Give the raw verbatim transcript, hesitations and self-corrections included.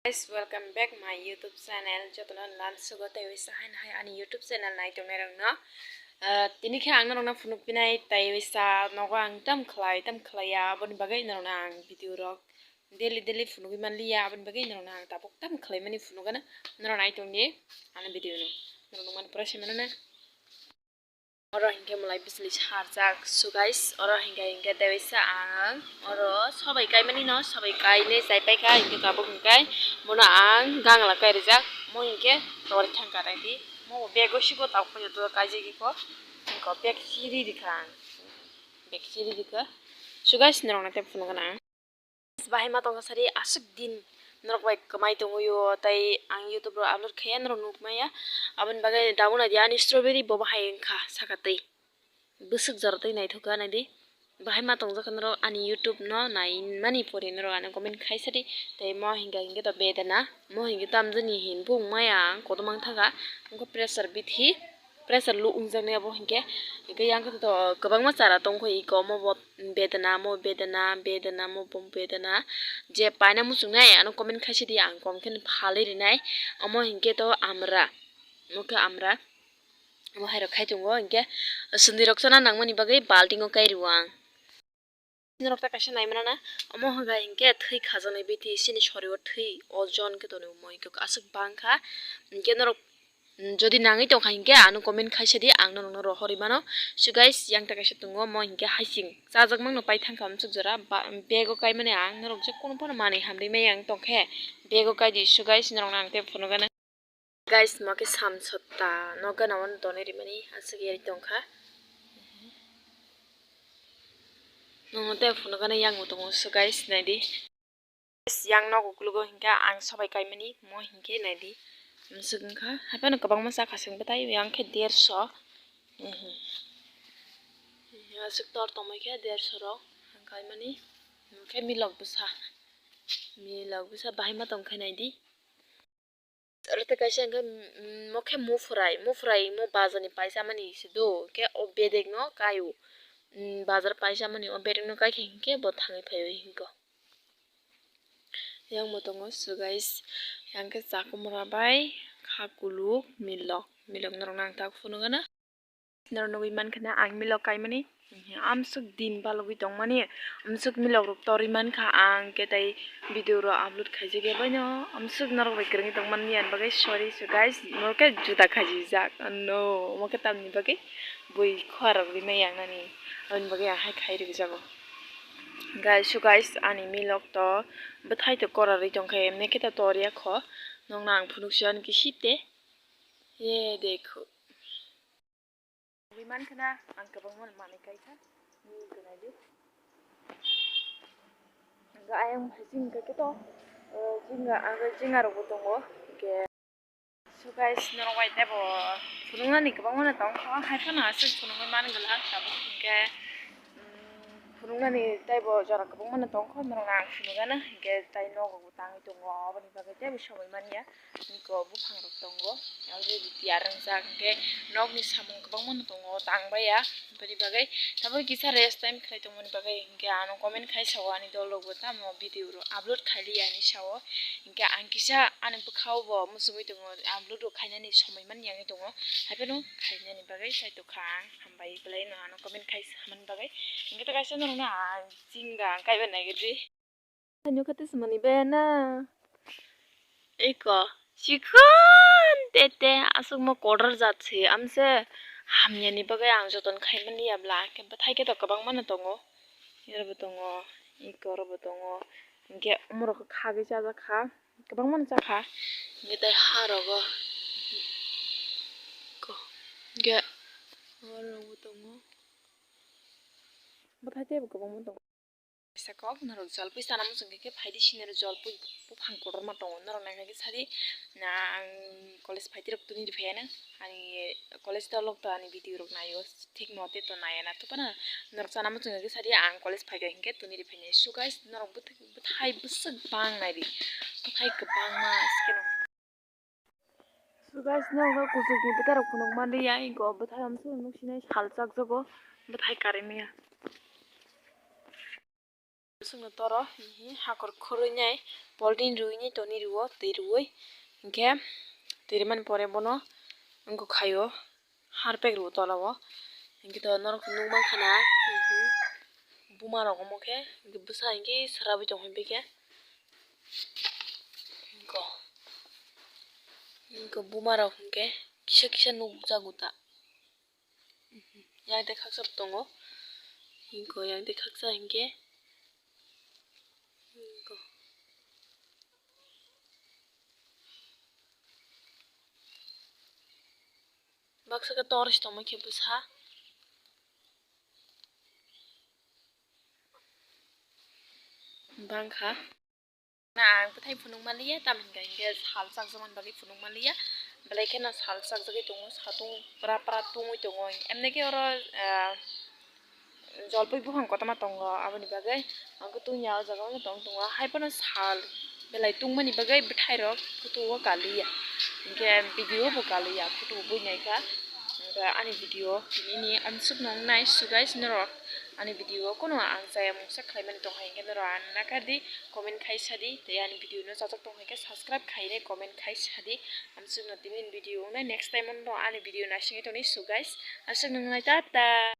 Guys, welcome back my YouTube channel. Jotono lan sugo tei wisa haino hai ani YouTube channel nai tongnai rokno. Ah, tini khe ang norokno phunuk pinai tei wisa nogo ang tam khlai tam khlaiya, aboni bagwi norokno ang video rok daily daily phunugwi manliya, aboni bagwi norokno ang tabuk tam khlaimani phunugana. Norok nai tongdi ani video no. Norok nukmani pura se mano na. Oro hinkhe mwlai bisili sarjak. So guys, oro hinkhe hinkhe tei waisa ang oro sobai kaimani no, sobai kainai chaipaikha, hinkhe tabuk hinkhe bono ang gangla kairijak. Mo hinkhe tori thangkha naidi. Mo bego sigo tabuk paisa tori kaijagwi kho. Hinkhe beg siri rikha ang. Beg siri rikha. So guys, norokno tei phunukgana ang. Bahai ma tongkha sari aswk din norok bai kwmai tongwi o, tei ang YouTube ro upload khaiya norok nuk maya. Aboni bagwi tabuk naidi ani strawberry bo bahai wngkha saka twi. Bwswk jora twi naithok kha naidi. Bahai ma tongjak kha norok ani YouTube no naimani pore norok ano comment khaisa di. Tei mo hinkha hinkhe to bedana, mo hinkhe tamjani hin bung maya ang kotor mangthaka. Wngkha pressure bithi. Pressure low wngjaknai abo hinkhe, hinkhe yang khe to kwbangma chara tongkho, iko omo bo bedana, omo bedana, bedana, omo bo bedana, je paina muchungnai ano comment khaisidi, ang kom khe phalwi rinai. Omo hinkhe to amra, omo khe amra, omo hairok khai tongo, hinkhe swndirok chana nangmani bagwi baltingo kai rwo ang. Norok ta kaisa nai mano na, omo hwnka hinkhe thwi khajaknai bithi, chini sorio thwi ojon khe tonwi omo hinkhe aswk bangkha. Hinkhe norok, mm, jodi nangwi tongkha hinkhe ano comment khaisa di, ang norokno rohorwi mano. So guys, yang ta kaisa tongo, omo hinkhe hasing chajakmano pai thangkha amswk jora, ba-, bego kaimani ang norok je kunu phano manwi hamri maya wng tongkhe bego kaidi. So guys, norokno ang tei phunukgana. Guys, mo khe samsota no gana wano tonwi rimani aswk yari tongkha. Nono tei phunukgana yang bo tongo so guys, naidi. Guys, yang nogo uklogo hinkhe ang sobai kaimani mo hinkhe naidi. Amswk wngkha, haphano kwbangma chakha chwng bwtai yang khe derso. Aswk tor tongmai khe derso rok ang kaimani. Hinkhe milok bwsa, milok bwsa bahai ma tongkha naidi. Aro tei kaisa hwnkhe, mm, mo khe mufrai, mufrai mo bazar ni paisa mani se do, hwnkhe o bedek no kai o, mm, bazar paisa mani o bedek no kai khe hinkhe bo thangwi phai o hinko. Yang bo tongo so guys, yang khe chakumra bai kha kuluk milok, milok norok no ang tak phunukgana. Norok nugwi mankha na ang milok kaimani, amswk din balugwi tongmani, amswk milok rok torwi mankha ang khe tei video rok upload khaijak ya baino, amswk norok bai kwrwngwi tongmani ani bagwi sorry so guys, norok khe juda khajijak no, omo khe tamni bagwi bui khua rok rimai yang nani, aboni bagwi ang hai khai rwgwi jago. Guys, so guys, ani milok to bwthai to kora rwi tongkha, emni khe ta tor ya kho, nokno ang phunuk si ani kisi te, ye dekho. Ui mankha na ang kwbangma manwi kaikha, nini gwnai di. Hwnkhe ayang hai chini khe to, eh, jinga, ang jinga rokbo tongo, hwnkhe. So guys, norok bai teibo phunuknani kwbangmano tongkha, hai phano aswk phunugwi man gwlak, tabuk hwnkhe, mm, phunuknani teibo jora kwbangmano tongkha, norokno ang phunukgana, hwnkhe tai nogo bo tangwi tongo, aboni bagwi teibo somoi manya. Iko buphang rok tongo, already tiyar wngjak, hwnkhe nokni samung kwbangma no tongo, tang baiya, aboni bagwi tabuk kisa rest time khlai tongmani bagwi, hwnkhe ano comment khai sao ani dol rokbo tamo video rok upload khailiya hinwi sao, hwnkhe ang kisa ani bwkhao bo muchungwi tongo, upload rok khainani somoi manya wngwi tongo, haiphano khainani bagwi sai tongkha ang, hambai belai no ano comment khai samani bagwi, hwnkhe to kaisa norokno ang chinga ang kaiba naigwdi. Nukha tei swmani be na. Eko, chikhon tete, aswkmo kotor jat se, amse hamyani bagwi ang joton khaimani ya bla, khe bwthai khe to kwbangma no tongo, ero bo tongo, eko oro bo tongo, hwnkhe omorok khe khagwi chajak kha, kwbangma no chakha, hwnkhe tei ha rogo, ko, hwnkhe oro bo tongo, bwthai teibo kwbangma tongo. Kaisa kok norok jolpui chana muchungkhe khe phaidi sini oro jolpui buphang kotorma tongo, norok naikha khe sadi, na ang college phaidi rok tini ri phaiya na, ani college dolok to ani video rok naio, thik mote to naiya na, tubana norok chana muchungkhe sadi ang college phaikha hinkhe tini ri phainai. So guys, norok bwthai bwswk bang naidi, bwthai kwbangma skeno. So guys, norokno kuchukni bwtharok phunuk manliya, eko bwthai amsuk nuksinai sal chakjago, bwthai karwi manya. Chwngno toro hihi hakor khurui nai, polythene rwi nai toni rwo, twi rwi. Hinkhe twi rwmani pore bono wngkha khaio harpek rwo tola o. Hinkhe to norok nukmankha na, hihi buma rok omo khe, hinkhe bwsa hinkhe swrabwi tongkha bikhe. Hinko, hinko buma rok hinkhe kisa kisa nukjago ta. Yang tei khaksa bo tongo. Hinko yang tei khaksa hinkhe. Hinko. Baksa khe torch tongma khe bwsa. Bangkha. Na ang bwthai phunuk manliya, tamni hwnkha hinkhe sal chakjakmani bagwi phunuk manliya. Belai kheno sal chakjagwi tongo, satung pra pra tungwi tongo. Emni khe oro, ah, jolpui buphang kotorma tongo, aboni bagwi ang khe tungya o jaga o tong tongo. Hai phano sal belai tungmani bagwi bwthairok photo o kaliya, hinkhe video bo kaliya, photo bo bui naikha. Hinkhe ani video tini ni amsuk nong nai, so guys, norok ani video o kono ang chaya mungsa khlaimani tongkha hinkhe norok ang nakardi. Comment khai sadi, tei ani video no chajak tong hai khe subscribe khai nai, comment khai sadi. Amsuk no tini ni video wngnai, next time no ani video naisingwi tongni, so guys, aswk nung nai, tata.